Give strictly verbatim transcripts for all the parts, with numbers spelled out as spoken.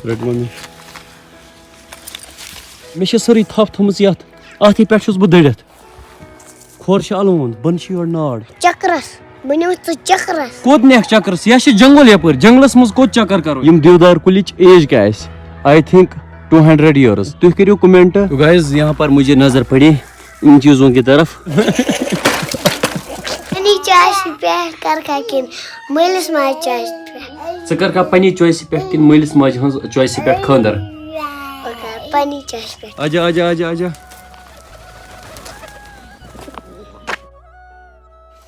رٔٹ مٔمی۔ مےٚ چھِ سٲرٕے تھپھ تھٲومٕژ یَتھ۔ اَتھٕے پٮ۪ٹھ چھُس بہٕ دٔرِتھ۔ کھۄر چھُ اَلوُنٛد، بۄنہٕ چھُ یورٕ نار۔ چکرس۔ بہٕ نِمہٕ ژٕ چکرس۔ کوٚت نِکھ چکرس؟ یہِ چھِ جنگل یپٲرۍ۔ جنگلس منٛز کوٚت چکر کرو؟ یِم دیودار کُلِچ age کیٛاہ آسہِ؟ I think two hundred years. تُہۍ کٔرِو comment. تو guys، یہاں پر مجھے نظر پڑی ان چیزوں کی طرف۔ پننہِ choice پٮ۪ٹھ کر کھا کِنہٕ مٲلِس ماجہِ choice پٮ۪ٹھ؟ ژٕ کر کھا پننہِ choice پٮ۪ٹھ کِنہٕ مٲلِس ماجہِ ہٕنٛز choice پٮ۪ٹھ خانٛدر؟ بہٕ کر پننہِ choice پٮ۪ٹھ۔ آجا، آجا، آجا، آجا۔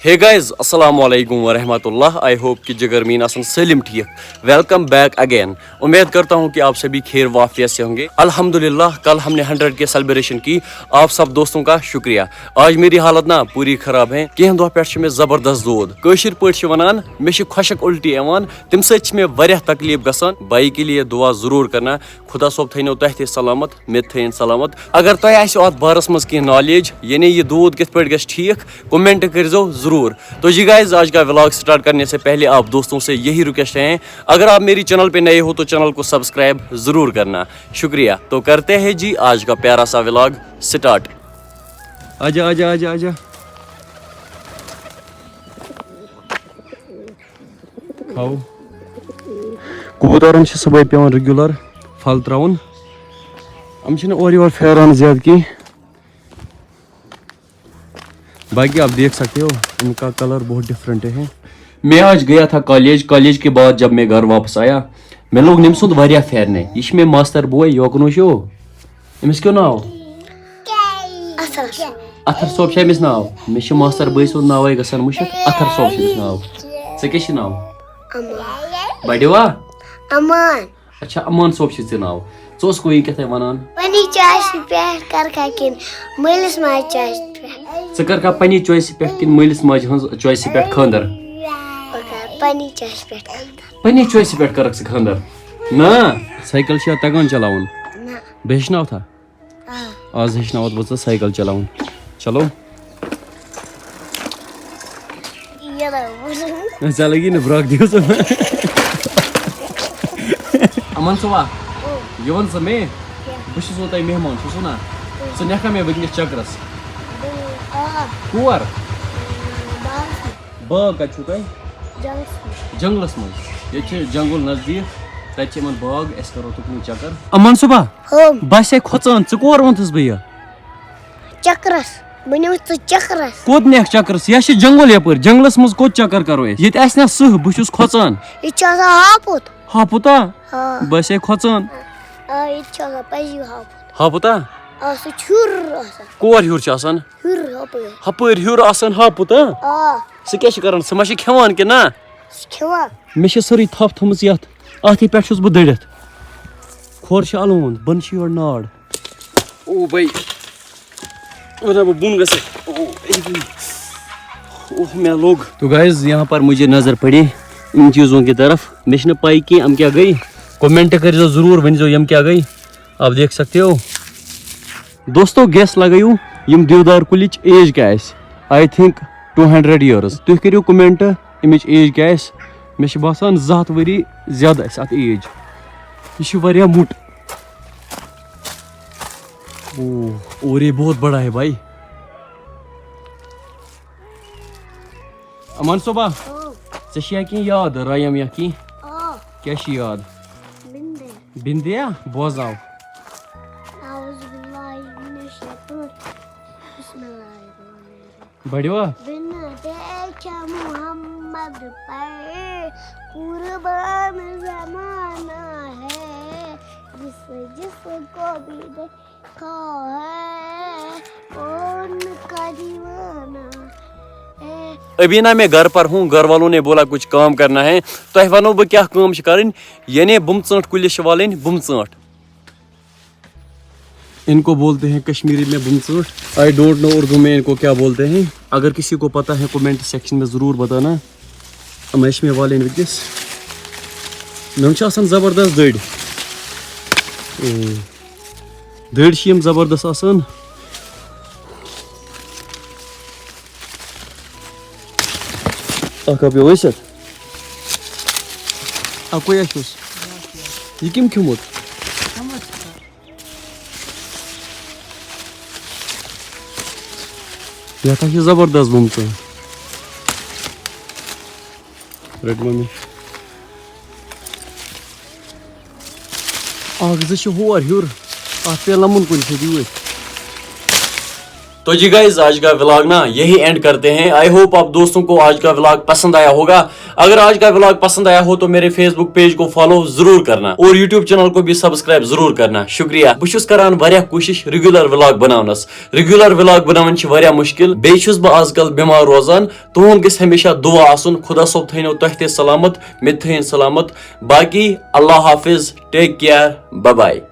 Hey guys، السلام علیکم ورحمۃ اللہ۔ I hope کہ جگر میٖن آسن سٲلِم ٹھیٖک۔ Welcome back again۔ امید کرتا ہوں کہ آپ سبھی خیر وعافیت سے ہوں گے۔ الحمدللہ، کل ہم نے ہنڈریڈ کے سیلیبریشن کی، آپ سب دوستوں کا شکریہ۔ آج میری حالت نا پوری خراب ہے، کینٛہہ دۄہ پٮ۪ٹھ چھُ مےٚ زبردست دود۔ کٲشِر پٲٹھۍ چھِ ونان، مےٚ چھِ خۄشک الٹی یِوان، تَمہِ سۭتۍ چھِ مےٚ واریاہ تکلیف گژھان۔ بھائی کے لیے دعا ضرور کرنا، خدا صٲب تھٲینو تۄہہِ تہِ سلامت، مےٚ تہِ تھٲیِن سلامت۔ اگر تۄہہِ آسیو اتھ بارس منٛز کینٛہہ knowledge، یعنی یہِ دود کِتھ پٲٹھۍ گژھِ ٹھیٖک، comment کٔرۍزیو ضروٗر۔ تو جی guys، آج کا vlog start کرنے سے پہلے آپ دوستوں سے یہی request ہے، اگر آپ میری channel پہ نئے ہو تو channel کو subscribe ضرور کرنا۔ شکریہ۔ تو کرتے ہیں جی آج کا پیارا سا vlog start۔ آجا، آجا، آجا، آجا۔ کھاو۔ کبوترن چھِ صبحٲے پٮ۪وان regular پھل ترٛاوُن۔ یِم چھِنہٕ اورٕ یور پھیران زیادٕ کینٛہہ۔ باقی آپ دیکھ سکتے ہو، ان کا کلر بہت ڈفرنٹ ہے۔ میں آج گیا تھا کالج، کالج کے بعد جب میں گھر واپس آیا، مےٚ لوگ نٔمۍ سُنٛد واریاہ پھیرنہِ۔ یہِ چھِ مےٚ ماستٕر بوے، یوکُن وٕچھِو۔ أمِس کیٛاہ ناو؟ اثر۔ اثر صٲب چھُ أمِس ناو۔ مےٚ چھُ ماستٕر بٲے سُنٛد ناوے گژھان مٔشِتھ، اثر صٲب چھُ أمِس ناو۔ ژےٚ کیٛاہ چھُے ناو؟ امان۔ بڑیوا؟ امان۔ اچھا، امان صٲب چھُ ژےٚ ناو۔ ژٕ اوسکھ یہِ کیٛاہ تام وَنان؟ پننہِ choice پٮ۪ٹھ کر کھا کِنہٕ مٲلِس ماجہِ choice پٮ۪ٹھ؟ ژٕ کر کھا پننہِ choice پٮ۪ٹھ کِنہٕ مٲلِس ماجہِ ہٕنٛز choice پٮ۪ٹھ خانٛدر؟ بہٕ کر پننہِ choice پٮ۪ٹھ خانٛدر۔ پننہِ choice پٮ۪ٹھ کَرَکھ ژٕ خانٛدر؟ نہ۔ سایکل چھا تَگان چلاوُن؟ نہ۔ بہٕ ہیٚچھناوتھا؟ آ۔ آز ہیٚچھناوَتھ بہٕ ژٕ سایکل چلاوُن۔ چلو۔ یہِ لَوُن۔ ژےٚ لَگی نہٕ برٛکھ دِیُن۔ اَمَن صٲبا، یہِ وَن ژٕ مےٚ، بہٕ چھُسو تۄہہِ مہمان، چھُسو نہ؟ ژٕ نِکھا مےٚ وٕنکیٚنَس چَکرَس؟ آ۔ کور؟ باغَس منٛز۔ باغ کَتہِ چھُو تۄہہِ؟ جنٛگلَس منٛز۔ جنٛگلَس منٛز۔ ییٚتہِ چھِ جنٛگُل نزدیٖک، تَتہِ چھِ یِمَن باغ، أسۍ کَرو تُکنُے چَکر۔ اَمَن صٲبا، ہُم۔ بہٕ ہسے کھۄژان، ژٕ کور ووٚنتھَس بہٕ یہِ؟ چَکرَس۔ بہٕ نِمہٕ ژٕ چَکرَس۔ کوٚت نِکھ چَکرَس؟ یہِ چھِ جنٛگُل یَپٲرۍ، جنٛگلَس منٛز کوٚت چَکر کَرو أسۍ؟ ییٚتہِ آسہِ نہ سٕہہ، بہٕ چھُس کھۄژان۔ ییٚتہِ چھُ آسان ہاپُت۔ ہاپُتا؟ آ۔ بہٕ ہسے کھۄژان۔ آ، ییٚتہِ چھُ آسان پَزی ہاپُت۔ ہاپُتا؟ آ، سُہ چھُ ہیوٚر آسان۔ کور ہیوٚر چھُ آسان؟ ہیوٚر ہاپٲرۍ۔ ہپٲرۍ ہیوٚر آسان ہاپُت، ہاں؟ آ۔ سُہ کیٛاہ چھُ کران؟ سُہ ما چھُ کھٮ۪وان کِنہٕ نہ؟ سُہ چھُ کھٮ۪وان۔ مےٚ چھِ سٲرٕے تھپھ تھٲومٕژ یَتھ۔ اَتھٕے پٮ۪ٹھ چھُس بہٕ دٔرِتھ۔ کھۄر چھُ اَلوُنٛد، بۄنہٕ چھُ یورٕ نار۔ او بھائی، وَنان بہٕ بۄن گژھٕ۔ او، اے بھائی۔ اوہ، مےٚ لوٚگ۔ تو guys، یہاں پر مجھے نظر پڑی ان چیزوں کی طرف۔ مےٚ چھِنہٕ پَے کینٛہہ، یِم کیٛاہ گٔے۔ Comment کٔرۍزیو ضروٗر، ؤنۍزیو یِم کیٛاہ گٔے۔ آپ دیکھ سکتے ہو۔ دوستو، guess لگٲیِو، یِم دیودار کُلِچ age کیٛاہ آسہِ؟ I think two hundred years۔ تُہۍ کٔرِو comment، اَمِچ age کیٛاہ آسہِ؟ مےٚ چھِ باسان، زٕ ہَتھ ؤری زیادٕ آسہِ اَتھ age۔ یہِ چھُ واریاہ موٚٹ۔ او، اور یہ بہت بڑا ہے بھائی۔ امان صٲبا، او۔ ژےٚ چھِیا کینٛہہ یاد، رایم یا کینٛہہ؟ آ۔ کیٛاہ چھِ یاد؟ بِنٛدے۔ بِنٛدے ہا؟ بوزناو۔ اعوذ باللہ من الشیطان۔ بسم اللہ الرحمن الرحیم۔ بڑیوا؟ بِنٛدے چھےٚ محمد پر قربان زمانہ ہے، جس جس کو بھی دیکھ کون کا دیوانہ ہے۔ ابھی نا میں گھر پر ہوں، گھر والوں نے بولا کچھ کام کرنا ہے۔ تۄہہِ ونو بہٕ کیٛاہ کٲم چھِ کرٕنۍ، یعنی بُمہٕ ژٲنٛٹھ کُلِس چھِ والٕنۍ بُمہٕ ژٲنٛٹھ۔ ان کو بولتے ہیں کشمیری میں بُمہٕ ژٲنٛٹھ۔ I don't know اردو میں ان کو کیا بولتے ہیں۔ اگر کسی کو پتہ ہے comment section میں ضرور بتانا۔ یِم چھِ مےٚ والٕنۍ وٕنکیٚس۔ یِم چھِ آسان زبردست دٔرۍ۔ او۔ دٔرۍ چھِ یِم زبردست آسان۔ اکھ اکھ پیوٚو ؤسِتھ۔ اَکُے ہا چھُس۔ یہِ کٔمۍ کھیوٚمُت؟ یتھ ہا چھِ زبردست گوٚمژٕ۔ رٔٹ ممی۔ اکھ زٕ چھِ ہور ہیوٚر۔ اتھ پیٚیہِ لمُن کُنہِ سۭتۍ یوٗرۍ۔ تو جی گائز، آج کا ولاگ نا یہی اینڈ کرتے ہیں۔ آئی ہوپ آپ دوستوں کو آج کا ولاگ پسند آیا ہوگا۔ اگر آج کا ولاگ پسند آیا ہو تو میرے فیس بک پیج کو فالو ضرور کرنا اور یوٹیوب چینل کو بھی سبسکرائب ضرور کرنا۔ شکریہ۔ بہٕ چھُس کران واریاہ کوٗشِش ریگولر ولاگ بناونس۔ ریگولر ولاگ بناوٕنۍ چھِ واریاہ مُشکِل۔ بیٚیہِ چھُس بہٕ آز کل بٮ۪مار روزان۔ تُہُنٛد گژھِ ہمیشہ دُعا آسُن۔ خدا صٲب تھٲینو تۄہہِ تہِ سلامت، مےٚ تہِ تھٲیِن سلامت۔ باقی اللہ حافظ، ٹیک کیئر، بائے بائے۔